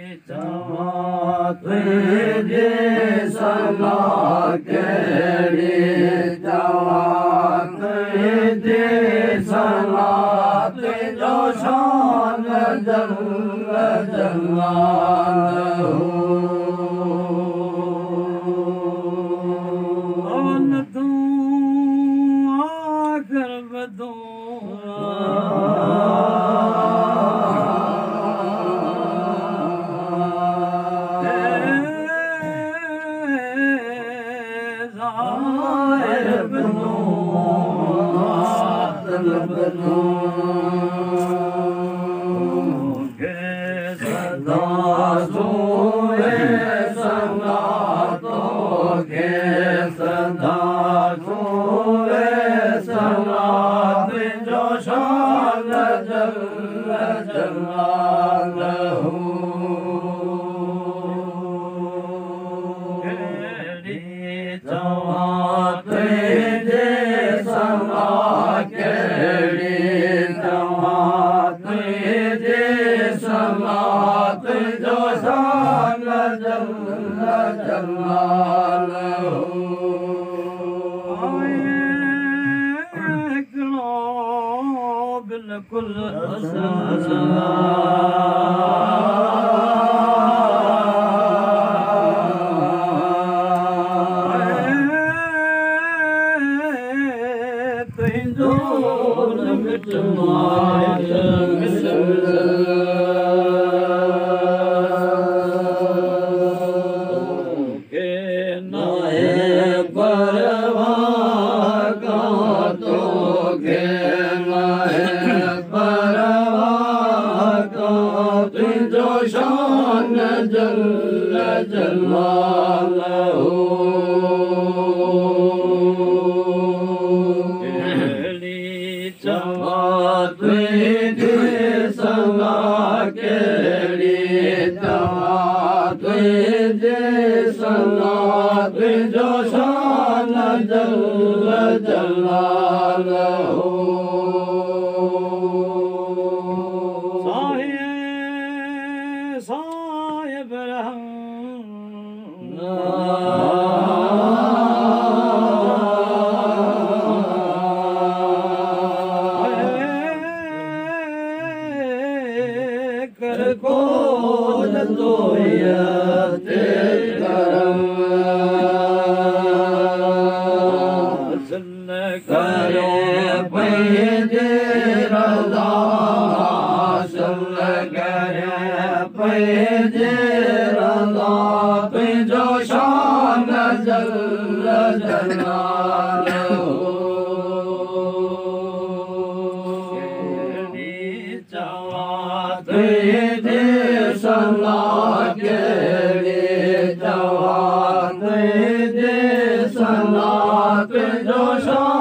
चवां तुंहिंजी सना कहिड़ी चवां तुंहिंजी सना तुंहिंजो शान जल जलालहू। अवल तूं आखिर बि तूं ज़ाहिर बि तूं बातिन बि तूं सदा सूहे सना तोखे सदा सूहे सना तुंहिंजो शान जल जलालहू। कहिड़ी चवां तुंहिंजी सना कहिड़ी चवां तुंहिंजी सना तुंहिंजो शान जल जलालहू। हिकिड़ो बिल्कुलु तुंहिंजो मिट माइट तोखे नाहे परवाह का तोखे नाहे परवाह का तुंहिंजो शान जल जलालहू। कहिड़ी चवां तुंहिंजी सना कहिड़ी चवां तुंहिंजी सना तुंहिंजो शान जल जलालहू। साहिब साहिब रहम कर कोन ते करम करे पंहिंजी रज़ा हासिल करे पंहिंजी रज़ा तुंहिंजो शान जल जलालहू। कहिड़ी चवां तुंहिंजी सना कहिड़ी चवां तुंहिंजी सना तुंहिंजो शान